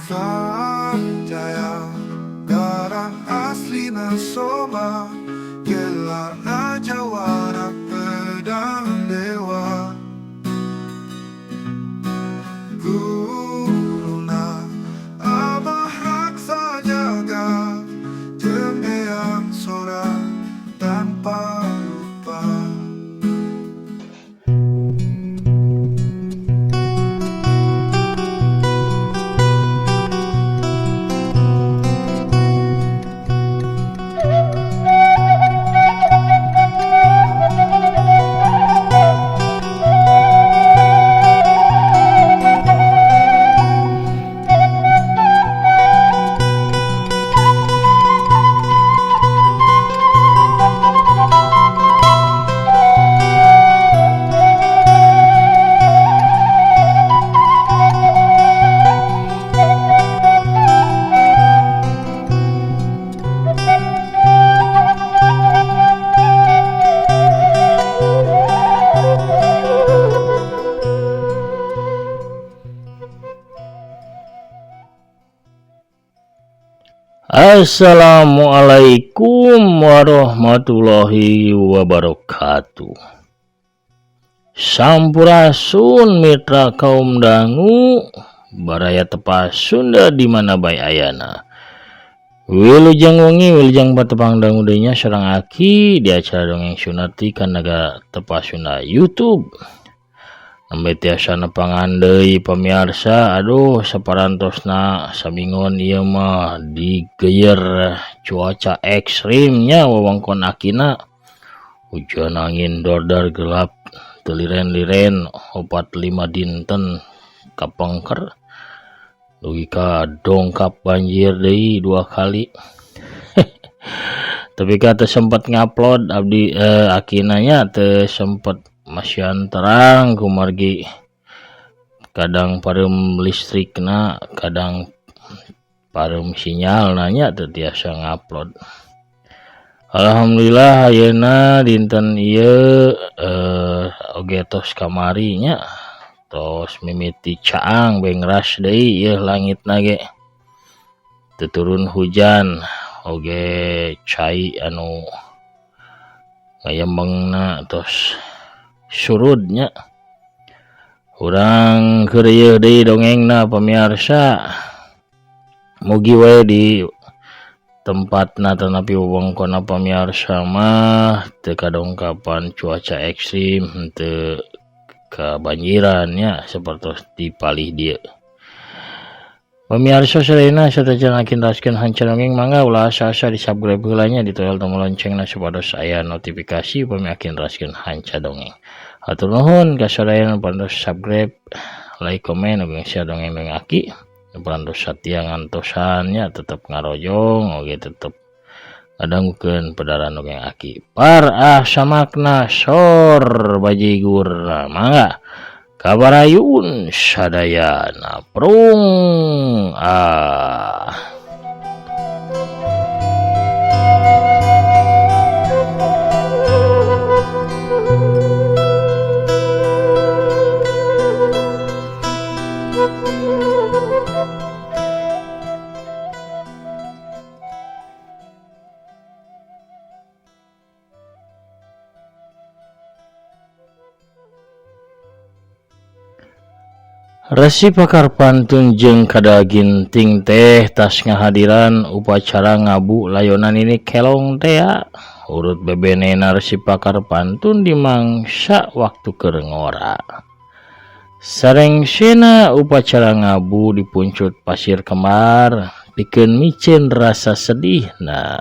Sanjaya, darah aslina Soma, gelarna jawara pedang dewa. Guruna Abah Raksa Jaga, jeung Eyang Sora tanpa lupa. Assalamualaikum warahmatullahi wabarakatuh. Sampurasun mitra kaum dangu, baraya tepas Sunda di mana bae ayana. Wilujeng wengi, wilujeng patepang dangu deui nya sareng Aki di acara dongeng Sunati kanaga tepas Sunda YouTube. Nembe tiasa nepangan deui pamiarsa, aduh saparantosna sabingon ieu mah digeyer cuaca ekstrimnya wewengkon akina. Hujan angin dordar gelap teu liren-liren 4-5 dinten kapengker. Dugi ka dongkap banjir deui 2 kali. Tapi ka teu sempet ngupload abdi akina nya teu sempet masihan terang kumargi kadang pareum listrikna, kadang pareum sinyalna nya teu tiasa ngupload. Alhamdulillah ayeuna dinten ieu oge tos kamari nya, tos mimiti caang bengras deui ieu langitna ge. Teu turun hujan oge cai anu ngayembengna tos surudnya. Urang keur ieu deui dongengna pamiarsa. Mugi wae di tempatna tanapi wewengkonna pamiarsa mah teu kadongkapan cuaca ekstrim, henteu kabanjiran nya sapertos di palih dieu. Pamiarsa sadayana sateuacan Aki neraskeun hanca dongeng, mangga ulah asa-asa di subscribe heula nya, ditoel tombol loncengna supados aya notifikasi upami Aki neraskeun hanca dongeng. Hatur nuhun ka sadayana parantos subscribe, like, komen, oge share dongeng-dongeng Aki. Parantos satia ngantosan nya, tetep ngarojong oge tetep ngadangukeun pedaran dongeng Aki. Par ah samakna sor bajigur, mangga kabarayun sadayana prung ah. Resi pakar pantun jeung Kadal Ginting teh tas ngahadiran upacara ngabu layonan ini kelong teh ya. Urut bebenena resi pakar pantun dimangsa waktu keur ngora. Sarengsena upacara ngabu dipuncut pasir kemar pikeun miceun rasa sedihna.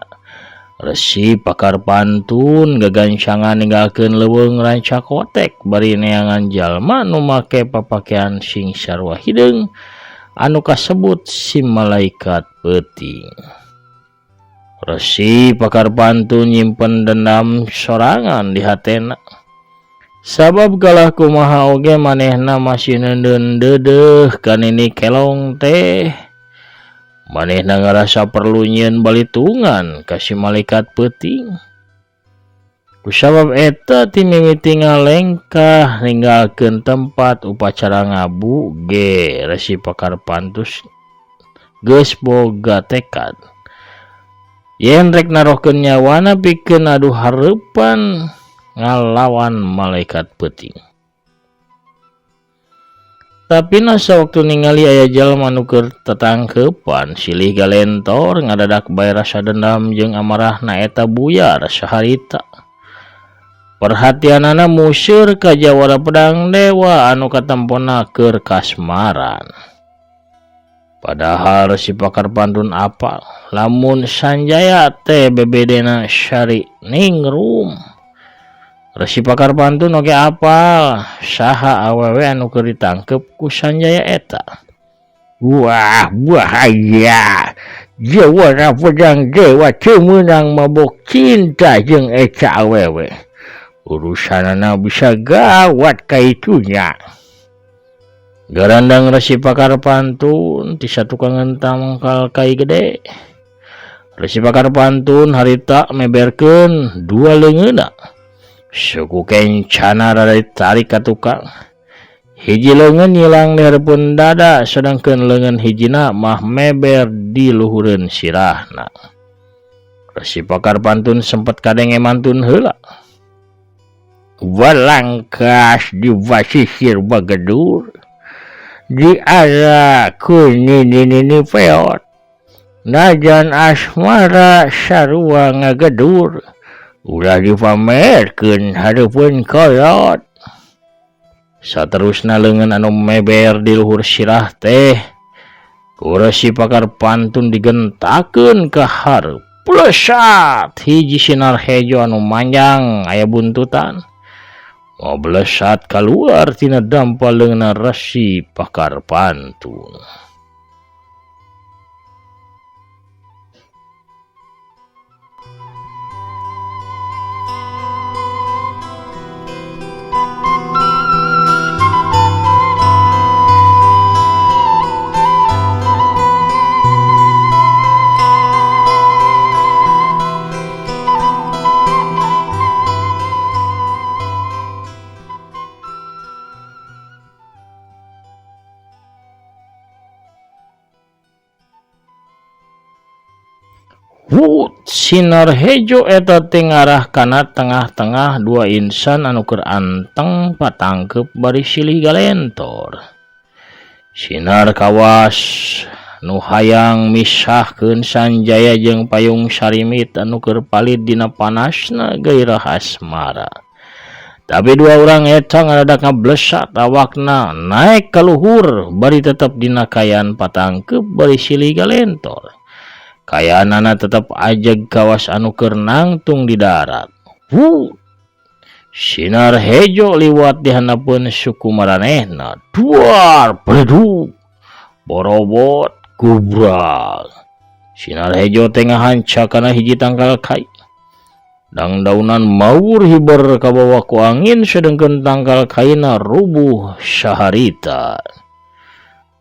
Resi pakar pantun gagancangan ninggalkeun leuweung rancakotek bari neangan jalma nu make papakean sing sarua hideung anu kasebut si malaikat peuting. Resi pakar pantun nyimpen dendam sorangan di hatena. Sabab kalah kumaha oge manehna masih neundeun deudeuh ka nini kelong teh. Manehna ngarasa perlu nyieun balitungan ka si malaikat peuting. Kusabab eta ti mimiti ngalengkah ninggalkeun tempat upacara ngabu ge resi pakar pantus Geus boga tekad yen rek narohkeun nyawana pikeun adu hareupan ngalawan malaikat peuting. Tapi nasa waktu ningali aya jalma nu keur tetangkepan silih galentor ngadadak bae rasa dendam jeung amarahna eta buyar saharita. Perhatianana museur ka jawara pedang dewa anu katempona keur kasmaran. Padahal si pakar pantun apal lamun Sanjaya teh bebedena Syari Ningrum. Resi pakar pantun oge apal saha awewe anu keur ditangkep ku Sanjaya eta. Wah bahaya, jawara pedang dewa teu meunang mabok cinta jeung eta awewe. Urusanana bisa gawat kaitunya. Garandang Resi pakar pantun ti satukangan tangkal kai gede. Resi pakar pantun harita meberkeun dua leungeunna. Suku kencana rada ditarik ka tukang. Hiji leungeun nyilang di hareupeun dada sedangkeun leungeun hijina mah meber di luhureun sirahna. Resi pakar pantun sempet kadenge mantun heula. Walangkas di basisir bagedur. Di ara ku nini peot najan asmara sarua ngagedur ulah dipamerkeun hareupeun kolot. Saterusna leungeun anu meber di luhur sirah teh ku Resi pakar pantun digentakeun ka hareup. Plesat hiji sinar hejo anu manjang aya buntutan. Ngoblesat kaluar tina dampal leungeunna Resi pakar pantun. Wut sinar hejo eta teh ngarah kana tengah-tengah dua insan anu keur anteng patangkeup bari silih galentor. Sinar kawas nu hayang misahkeun Sanjaya jeung Payung Sarimit anu keur palid dina panasna gairah asmara. Tapi dua urang eta ngadadak ngablesat awakna naek ka luhur bari tetep dina kayan patangkeup bari silih galentor. Kayanana tetep ajeg kawas anu keur nangtung di darat. Wut! Sinar hejo liwat di handapeun suku maranehna. Duar bledug. Borobot gubral. Sinar hejo teh ngahanca kana hiji tangkal kai. Dangdaunan maur hiber kabawa ku angin sedengkeun tangkal kaina rubuh saharita.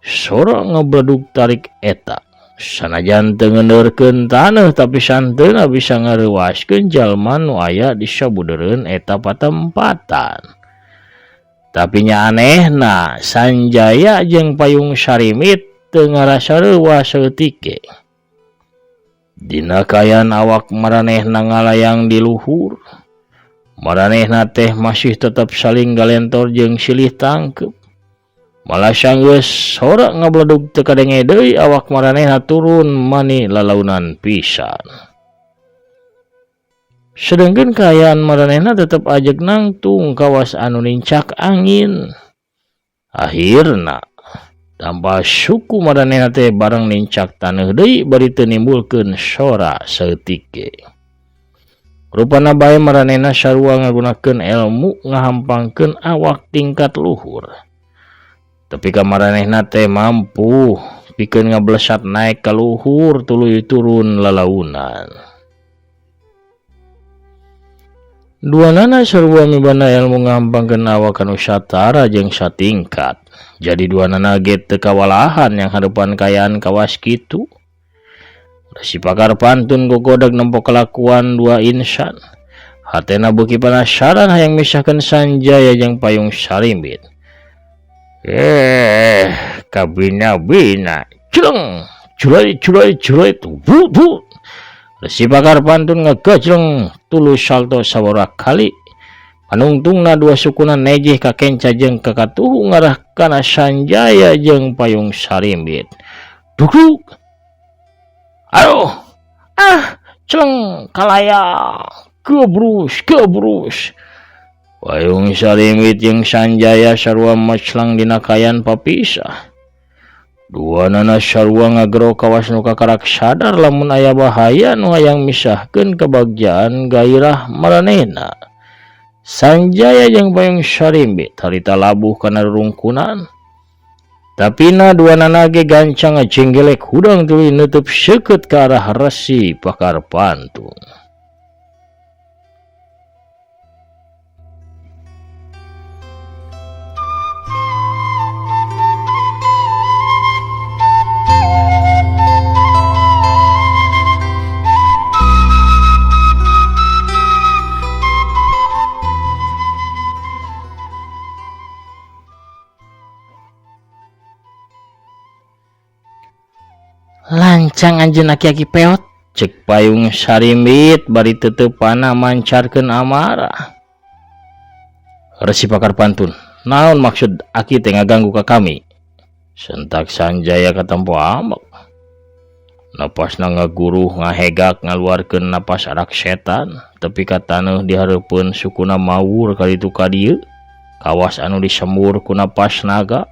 Sora ngabledug tarik eta. Sanajan teu ngeundeurkeun taneuh tapi santeuna bisa ngareuwaskeun jalma nu aya di sabudeureun eta patempatan. Tapi nya anehna Sanjaya jeung Payung Sarimit teu ngarasa reuwas saeutik ge. Dina kaayaan awak maranehna ngalayang di luhur. Maranehna teh masih tetep saling galentor jeung silih tangkeup. Malah sanggeus sora ngabledug teu kadenge deui awak maranehna turun mani lalaunan pisan. Sedengkeun kaayaan maranehna tetep ajeg nangtung kawas anu nincak angin. Akhirna tanpa suku maranehna teh bareng nincak taneuh deui bari teu nimbulkeun sora saeutik ge. Rupana bae maranehna sarua ngagunakeun elmu ngahampangkeun awak tingkat luhur. Tapi kamaranehna teh mampu pikeun ngablesat naik ka luhur tuluy turun lalaunan. Duanana sarua mibanda ilmu ngahampangkeun awak anu satara jeung satingkat. Jadi duanana ge teu kawalahan yang hareupan kaayaan kawas kitu. Si pakar pantun gogodag nempo kelakuan dua insan. Hatena beuki penasaran hayang misahkeun Sanjaya jeung Payung Sarimbit. Kabina-bina, celeng, Jurai jurai jurai bu bu. Resi pakar pantun ngagajleng tuluy salto sabaraha kali. Panungtungna dua sukuna nejeh ka kenca jeung ka katuhu ngarah kana Sanjaya jeung Payung Sarimbit. Dugdug. Aduh. Ah, celeng kalaya. Gebrus, gebrus. Payung Sarimbit jeung Sanjaya sarua maclang dina kayan papisah. Dua nana sarua ngagero kawas nu kakarak sadar lamun aya bahaya nu hayang misahkeun kebagjaan gairah maranehna. Sanjaya jeung Payung Sarimbit harita labuh kana rurungkunan. Tapina dua nana ge gancang ngajenggelek hudang tuluy neuteub seukeut ka arah Resi Pakar Pantun. Lancang anjeun aki-aki peot, cek Payung Sarimbit bari teuteupana mancarkeun amarah. Resi Pakar Pantun, naon maksud aki teh ngaganggu ka kami? Sentak Sanjaya katempo ambek. Napasna ngaguruh ngahegak ngaluarkeun napas arak setan, tepi ka taneuh di hareupeun sukuna mawur kaditu ka dieu, kawas anu disembur ku napas naga.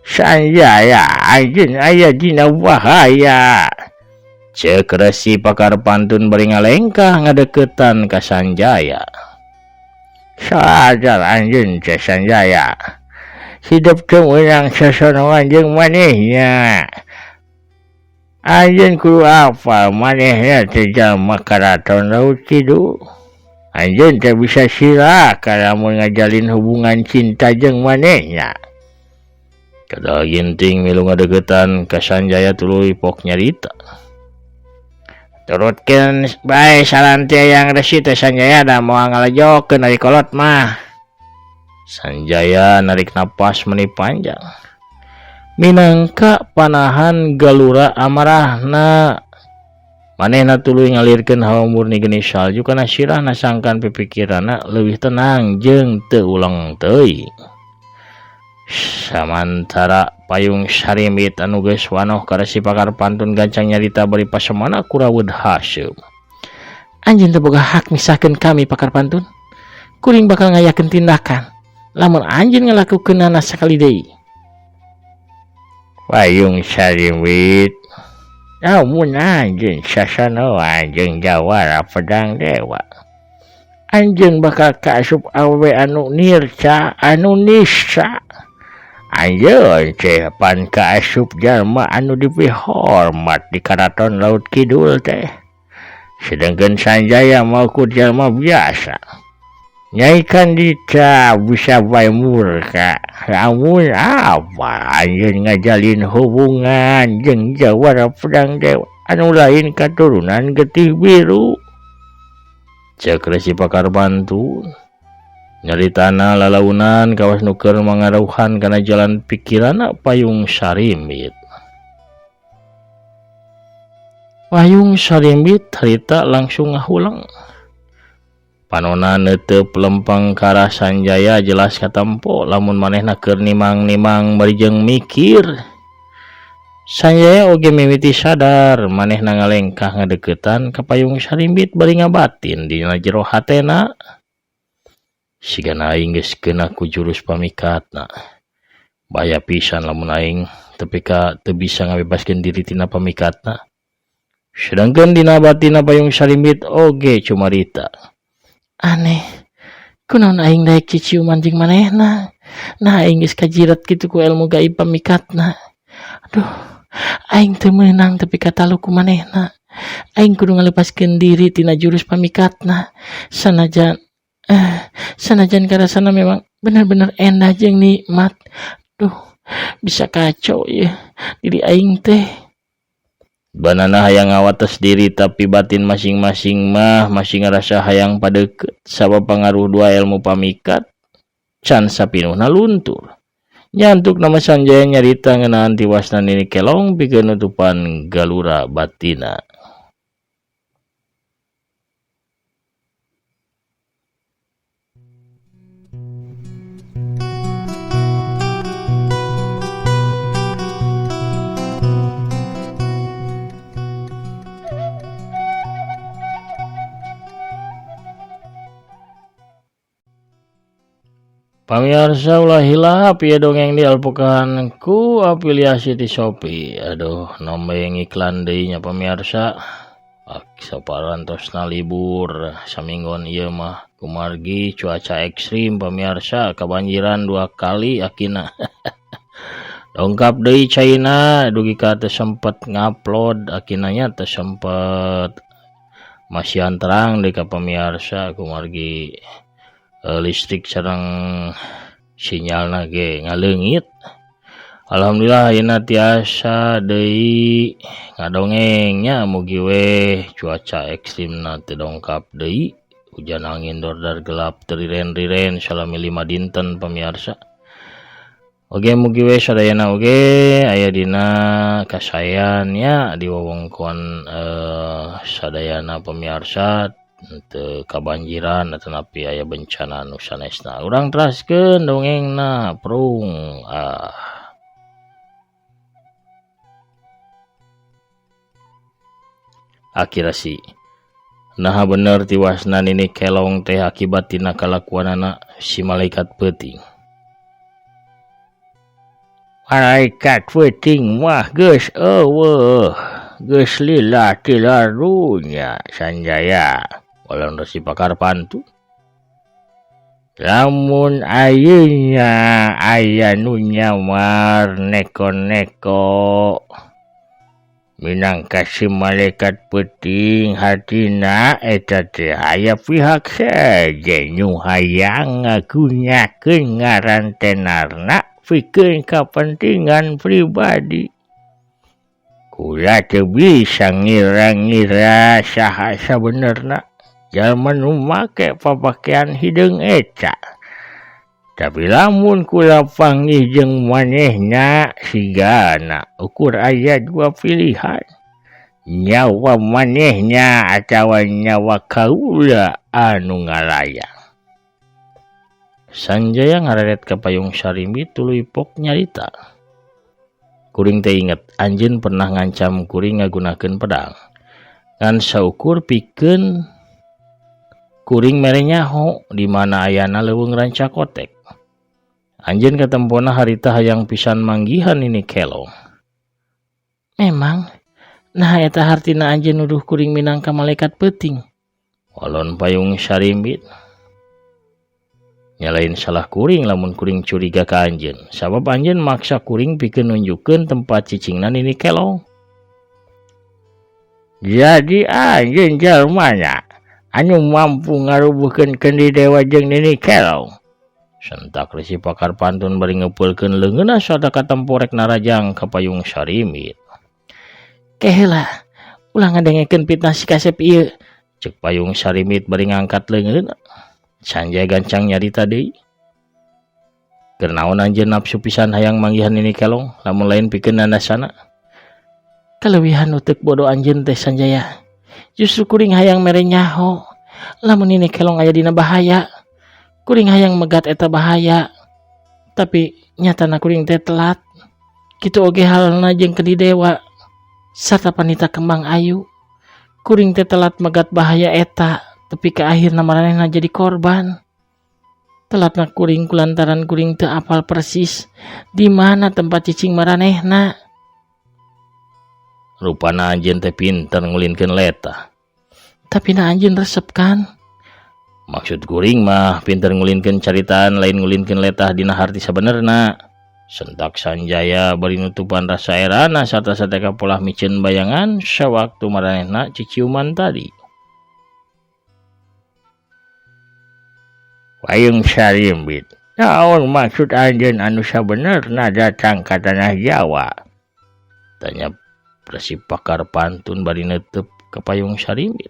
Sanjaya anjeun aya dina bahaya. Ceuk Resi Pakar Pantun bari ngalengkah ngadeukeutan ka Sanjaya. Sadar anjeun teh Sanjaya. Hidup teu meunang sosonoan jeung manehna. Anjeun kudu apal manehna teh jalma karaton Laut Kidul. Anjeun teh bisa cilaka lamun ngajalin hubungan cinta jeung manehna. Kadal Ginting milu ngadeuketan ka Sanjaya tuluy pok nyarita. Turutkeun bae saran teh yang resi teh Sanjaya da moal ngalejokeun ari kolot mah. Sanjaya narik napas meni panjang. Minangka panahan galura amarahna. Manehna tuluy ngalirkeun hawa murni geni salju kana sirahna sangkan pipikiranna leuwih tenang jeung teu ulang teuing. Samantara Payung Sarimbit anu geus wanoh ka Resi Pakar Pantun gancang nyarita bari pasemana kurawud haseum. Anjeun teu boga hak misahkeun kami Pakar Pantun. Kuring bakal ngayakeun tindakan lamun anjeun ngalakukeunana sakali deui. Payung Sarimbit, lamun anjeun sasanoan jeung jawara pedang dewa, anjeun bakal kaasup awewe anu nirca anu nista. Anjeun teh pan kaasup jalma anu dipihormat di karaton Laut Kidul teh. Sedangkan Sanjaya mau ku jalma biasa. Nyai Kandita bisa bae murka. Lamun apa anjeun ngajalin hubungan jeung jawara pedang dewa anu lain katurunan getih biru. Ceuk Resi Pakar Pantun. Nyaritana lalaunan kawas nu keur mangarauhan kana jalan pikiranna Payung Sarimbit. Payung Sarimbit harita langsung ngahulang. Panona neuteup lempeng ka arah Sanjaya jelas katempo lamun manehna keur nimang-nimang bari jeung mikir. Sanjaya oge mimiti sadar manehna ngalengkah ngadeuketan ka Payung Sarimbit bari ngabatin dina jero hatena. Sigana aing geus keuna ku jurus pamikatna. Bahaya pisan lamun aing tepi ka teu bisa ngabebaskeun diri tina pamikatna. Sedangkeun dina batinna Payung Sarimbit oge cumarita. Aneh, kunaon aing daek ciciuman jeung manehna? Nah aing geus kajirat kitu ku ilmu gaib pamikatna. Aduh, aing teu meunang tepi ka talu ku manehna. Aing kudu ngalepaskeun diri tina jurus pamikatna. Sanajan karasana memang benar-benar endah jeung nikmat. Duh, bisa kacau ya diri aing teh. Banana hayang ngawates diri tapi batin masing-masing mah masih ngerasa hayang padeukeut sabab pangaruh dua ilmu pamikat can sapinuhna luntur. Nyantuk nama Sanjaya nyarita ngeunaan tiwasna Nini Kelong pikeun nutupan galura batina. Pamirsa ulah hilap ieu dongeng dialpokan ku afiliasi ti Shopee. Aduh, nombe ngiklan deui nya pamirsa. Saparantosna libur saminggon ieu mah kumargi cuaca ekstrim pamirsa, kabanjiran 2 kali akina. Dongkap deui caina dugi ka teu sempet ngupload akina nya, teu sempet masihan terang deui ka pamirsa kumargi listrik sareng sinyalna ge ngaleungit. Alhamdulillah ayeuna tiasa deui ngadongeng nya, mugi we cuaca ekstrimna teu dongkap deui, hujan angin dordar gelap teu riren-riren salami 5 dinten pamirsa. Oge mugi we sadayana oge aya dina kasaean nya di wewengkon sadayana pamirsa teu kabanjiran atanapi aya bencana anu sanesna. Urang teraskeun dongengna prung. Akhirasi naha bener tiwasna Nini Kelong teh akibat tina kalakuanana si malaikat peuting. Malaikat peuting mah geus eueuh, geus lila tilarunya Sanjaya. Walau resi pakar pantu. Lamun ayeuna aya nu nyamar neko-neko minangka si malaikat peuting hatina eta teh aya pihak sejen nu hayang ngagunakeun ngaran tenarna pikeun kapentingan pribadi. Kula teu bisa ngira-ngira saha sabenerna jalma nu make papakaian hideung eta. Tapi lamun kula panggih jeung manehna sigana ukur aya 2 pilihan. Nyawa manehna atawa nyawa kaula anu ngalayang. Sanjaya ngareret ka Payung Sarimbi tuluy pok nyarita. Kuring teh inget anjeun pernah ngancam kuring ngagunakeun pedang. Ngan saukur pikeun kuring mere nyaho di mana ayana leuweung Rancakotek. Anjeun katempona harita hayang pisan manggihan Nini Kelong. Memang, nah eta hartina anjeun nuduh kuring minangka malaikat peuting. Walon Payung Sarimbit. Nyalain salah kuring lamun kuring curiga ka anjeun. Sabab anjeun maksa kuring pikeun nunjukkeun tempat cicingna Nini Kelong. Jadi anjeun jalmana anu mampu ngarubuhkeun kendi dewa jeung Nini Kelong. Sentak resi pakar pantun bari ngepeulkeun leungeunna sada katemporek narajang ka Payung Sarimit. Keheula, ulah ngadengekeun fitnah si kasep ieu. Ceuk Payung Sarimit bari ngangkat leungeunna. Sanjaya gancang nyarita deui. Keur naon anjeun nafsu pisan hayang manggihan Nini Kelong lamun lain pikeun nandasana. Kaleuwihan uteuk bodo anjeun teh Sanjaya. Justru kuring hayang mere nyaho lamun Nini Kelong aya dina bahaya. Kuring hayang megat eta bahaya. Tapi nyatana kuring teh telat. Kitu oge halna jeung Kendi Dewa sarta Panita Kembang Ayu. Kuring teh telat megat bahaya eta, tepi ka akhirna maranehna jadi korban. Telatna kuring kulantaran kuring teu apal persis di mana tempat cicing maranehna. Rupana anjeun teh pinter ngulinkeun letah. Tapi na anjeun resep kan? Maksud kuring mah pinter ngulinkeun caritaan lain ngulinkeun letah dina harti sabenerna. Sentak Sanjaya bari nutupan rasa erana sarta sateka polah miceun bayangan sawaktu maranehna ciciuman tadi. Payung Sarimbit, naon maksud anjeun anu sabenerna datang ka tanah Jawa? Tanya resi pakar pantun bari netep ka Payung Sarimbit.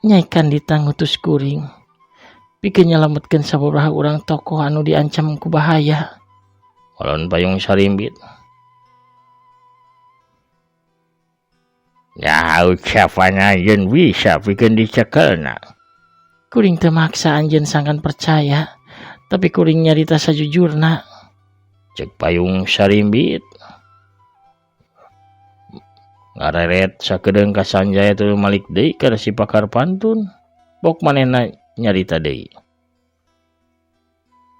Nyai Kandita ngutus kuring Pikeun nyalametkeun sababaraha urang tokoh anu diancam ku bahaya. Walon Payung Sarimbit. Ya ucapan anjeun bisa pikeun dicekelna. Kuring teu maksa anjeun sangkan percaya, tapi kuring nyarita sajujurna. Cek Payung Sarimbit. Ngareret sakedeung ka Sanjaya tuluy malik deui ka si pakar pantun. Bok manehna nyarita deui.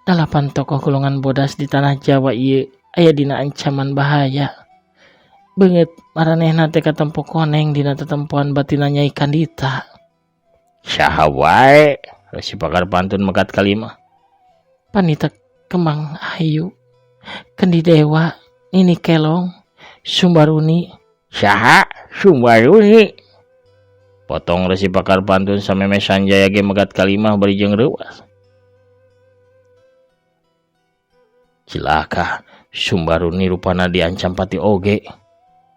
8 tokoh golongan bodas di tanah Jawa ieu aya dina ancaman bahaya. Beungeut maranehna teh katempo koneng dina tetempoan batina Nyai Kandita. Saha wae si pakar pantun megat kalima. Panita Kembang Ayu, Kendi Dewa, Nini Kelong, Sumbaruni. Saha Sumbaruni? Potong resi pakar pantun sameme Sanjaya ge megat kalimah bari jeung reuas. Cilaka Sumbaruni rupana diancam pati oge.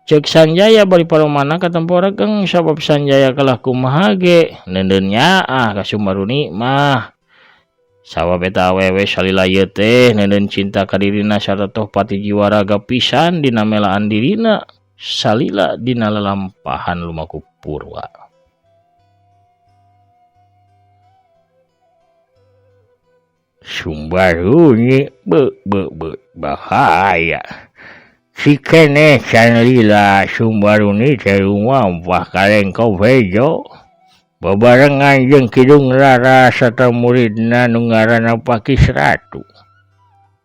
Cek Sanjaya bari paromana katempo regeng sabab Sanjaya kalah kumaha ge neundeun nyaah ka Sumbaruni mah. Sabab eta awewe salila ieu teh neundeun cinta ka dirina sarta toh pati jiwa raga pisan dina melaan dirina salila dina lalampahan lumaku purwa. Sumbaruni be be be bahaya. Sikene can lila Sumbaruni teh rumampah ka Lengkov Hejo. Babarengan jeung Kidung Rara sarta muridna nu ngaranna Pakis Ratu.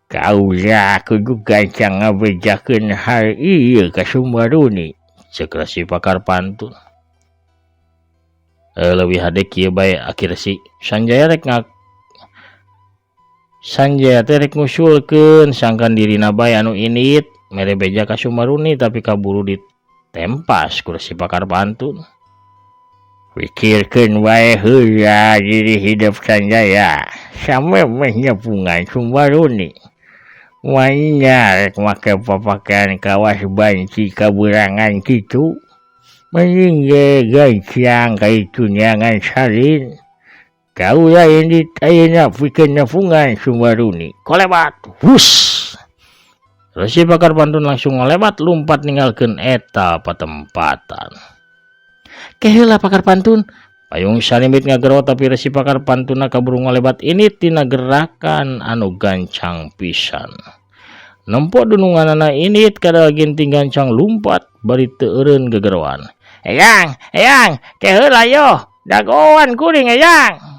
Kaula kudu gancang ngabejakeun hal ieu ka Sumbaruni, ceuk Resi Pakar Pantun. Leuwih hade kieu bae akhir si Sanjaya rek Sanjaya teh rek ngusulkeun sangkan dirina bae anu indit mere beja ka Sumbaruni tapi kaburu ditempas ku Resi Pakar Pantun. Pikirkeun wae heula diri hidup Sanjaya samemeh nyepungan Sumbaruni. Maenya rek make papakaian kawas banci kaberangan kitu. Mending ge gancang ka itu neangan salin. Kaula indit ayeuna pikeun nepungan Sumbaruni. Kolebat hus. Resi Pakar Pantun langsung ngolebat lumpat ninggalkeun eta patempatan. Keheula Pakar Pantun. Payung Sarimbit ngagero tapi Resi Pakar Pantuna kaburu ngolebat ini tina gerakan anu gancang pisan. Nempo dununganana init kadal ginting gancang lumpat bari teu eureun gegeroan. Eyang, eyang, keheula yo, dagoan kuring eyang.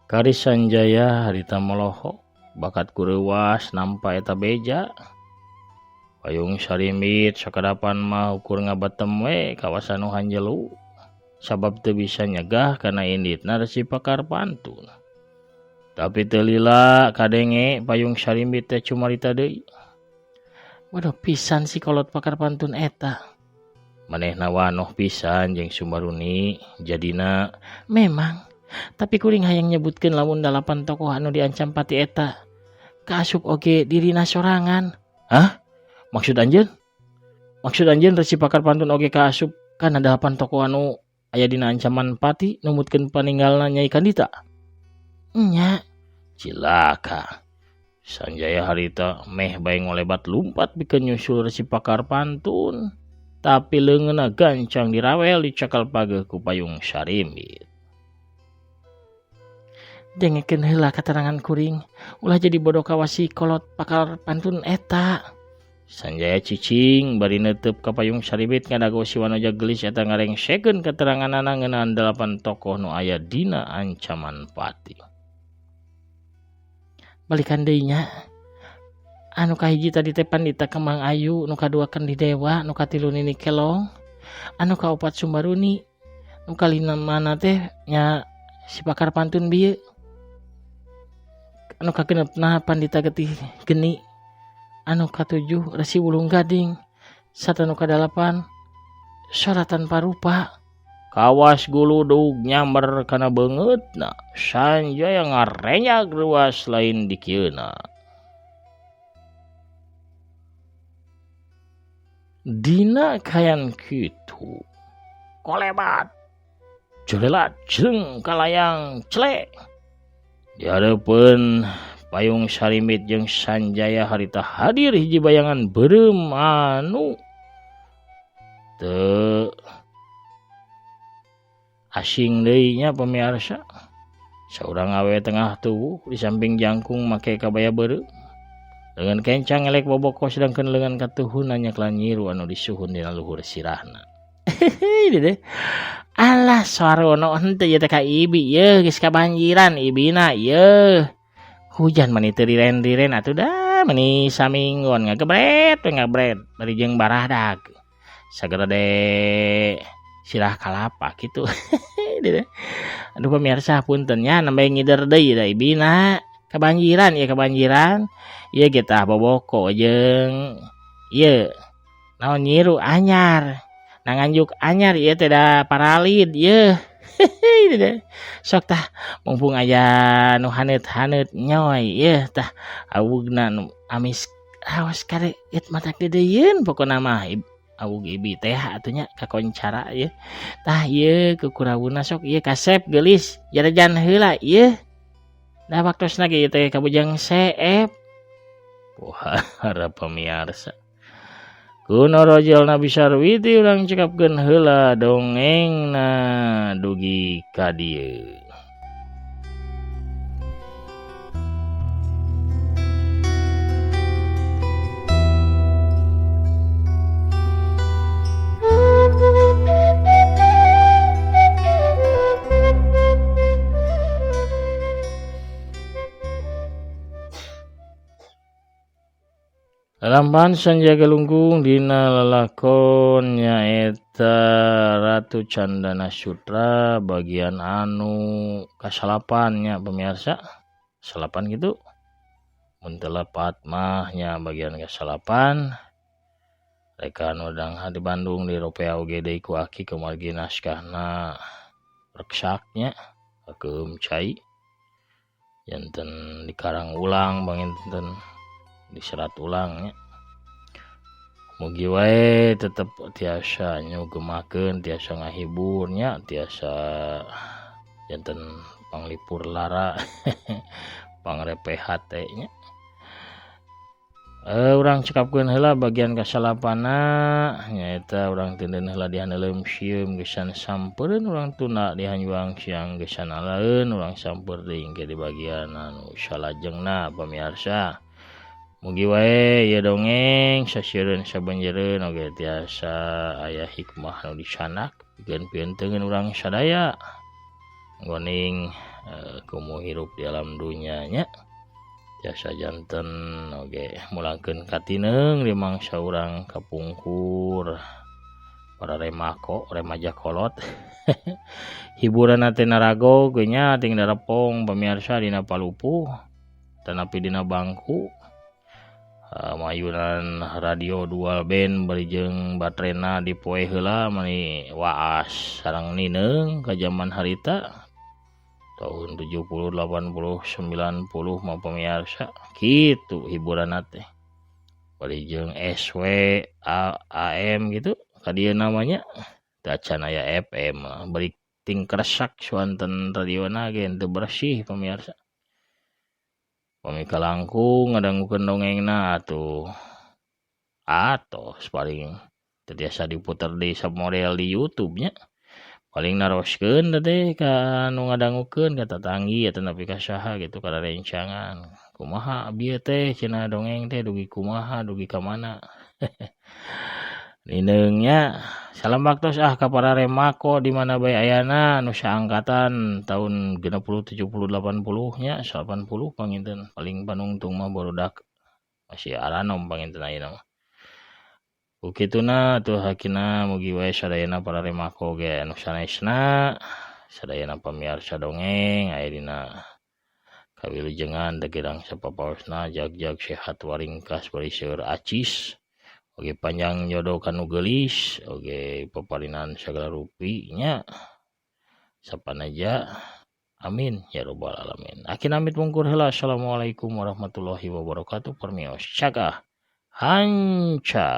Kari Sanjaya harita molohok bakat kureuwas nampa eta beja. Payung Sarimbit sakadapan mah ukur ngabatem we kawasan nu hanjelu sabab teu bisa nyegah kana inditna Resi Pakar Pantun. Tapi teu lila kadenge Payung Sarimbit teh cumarita deui. Waduh pisan si kolot Pakar Pantun eta. Manehna wanoh pisan jeung Sumbaruni jadina memang. Tapi kuring hayang nyebutkeun lamun 8 tokoh anu diancam pati eta kaasup oge dirina sorangan. Hah? Maksud anjeun? Maksud anjeun Resi Pakar Pantun oge kaasup kana 8 tokoh anu aya dina ancaman pati numutkeun paninggalna Nyai Kandita? Nya. Cilaka. Sanjaya harita meh bae ngolebat lumpat pikeun nyusul Resi Pakar Pantun. Tapi leungeunna gancang dirawel dicakal pageuh ku Payung Sarimbit. Dengekeun heula katerangan kuring, ulah jadi bodoh kawasi kolot Pakar Pantun eta. Sanjaya cicing bari neuteub ka Payung Sarimbit ngadago si Wanoja geulis eta ngarengsekeun keteranganana ngeunaan 8 tokoh nu aya dina ancaman pati. Balikan deui nya. Anu kahiji tadi teh Pandita Kembang Ayu, nu kadua Kendi Dewa, nu katilu Nini Kelong, anu kaopat Sumbaruni, nu kalima mana teh nya si Pakar Pantun bieu. Anu kagenepna Pandita Getih Geni, anu katujuh Resi Wulung Gading, sarta nu kadalapan Sora Tanpa Rupa. Kawas guludug nyamber kana beungeutna, Sanjaya ngarenyag ruas lain dikieuna. Dina kayan kitu kolebat jolelat jeung kalayang cele. Di hareupeun payung Sarimbit jeung Sanjaya harita hadir hiji bayangan beureum anu teu asing deui nya pamiarsa. Saurang awe tengah tubuh di samping jangkung make kabaya beureum. Lengan kencang ngelek boboko sedangkan lengan katuhun nanya nyiru anu disuhun dina luhur sirahna. Hehehe. Alah sarono henteu ieu teh ka ibi yeuh geus kabanjiran ibina yeuh. Hujan mani teu diren-diren atuh dah mani saminggon ngagebret we ngagebret bari jeung baradag. Sagede sirah kalapa kitu. Aduh pemirsa punten nya nembe ngider deui da ibina. Kabanjiran ieu kabanjiran. Ieu ge tah boboko jeung ieu naon nyiru anyar. Nanganjuk anyar ieu teh da paralid yeuh. Sok tah mumpung aya nu haneut-haneut nyoy yeuh tah awugna nu amis awas kare ieu matak deudeuieun pokona mah awug ibi teh atuh nya kakoncara yeuh. Tah ieu kukurawuna sok ieu kasep geulis jarajan heula yeuh. Da waktosna ge ieu teh kabujang seep. Wah, para pamiarsa. Kuno rojol Nabi Sarwiti urang cekapkeun heula dongengna dugi ka dieu. Lampahan Sanjaya Galunggung dina lalakon nyaeta Ratu Candana Sutra bagian anu kasalapan nya pemirsa. Salapan gitu. Mun teu lepat mah nya bagian kasalapan. Rekan udang di Bandung di Ropea oge deui ku aki kumargi naskahna reksaknya hakeum cai. Janten dikarang ulang panginten diserat ulangnya. Mugi wae tetep tiasa nyugemakeun, tiasa ngahiburnya, tiasa janten panglipur lara, pangrepe hate nya. Urang cekapkeun heula bagian kasalapana nyaeta urang tindeun heula di haneuleum sieum gesan sampereun urang tunda di hanjuang siang gesan alaeun urang samper deui engke di bagian anu salajengna pamiarsa. Mugi wae ieu dongeng sasiereun sabanjereun oge tiasa aya hikmah nu disanak pikeun pienteungeun urang sadaya ngoning kumu hirup di alam dunya nya tiasa janten oge mulangkeun katineung di mangsa urang kapungkur para remako remaja kolot. Hiburan teh narago ge nya ting darepong pamirsa dina palupuh tanapi dina bangku. Mayunan radio dual band bari jeung baterena dipoe heula mani waas sareng nineung ka jaman harita tahun 70 80 90 mah pamiarsa kitu hiburan teh bari jeung SW AM gitu ka dieu namanya teu acan aya FM bari ting kresak suanten radiona ge teu bersih pamiarsa. Pami kalangkung ngadangukeun dongengna atuh atos paling teu tiasa diputer di model di YouTube nya paling naroskeun teh ka nu ngadangukeun ka tatanggi atau nepi ka saha gitu ka rencangan kumaha bieu teh cenah dongeng teh dugi kumaha dugi ka mana. Nineungnya salam baktos ah ka para remako di mana bae ayana nu saangkatan tahun 60 70 80 nya 80 panginten paling panungtung mah barudak masih aranom panginten ayeuna mah. Ku kituna atuh hakina mugi wae sadayana para remako ge anu sanesna sadayana pamiarsa dongeng aya dina Kawilujengan teu kirang sapapaosna jag-jag sehat waringkas bari seueur acis oge panjang jodoh kanu geulis oge paparinan sagala rupi nya sapanaja amin ya robbal alamin. Aki namit mungkur heula. Assalamualaikum warahmatullahi wabarakatuh. Permios cakah hanca.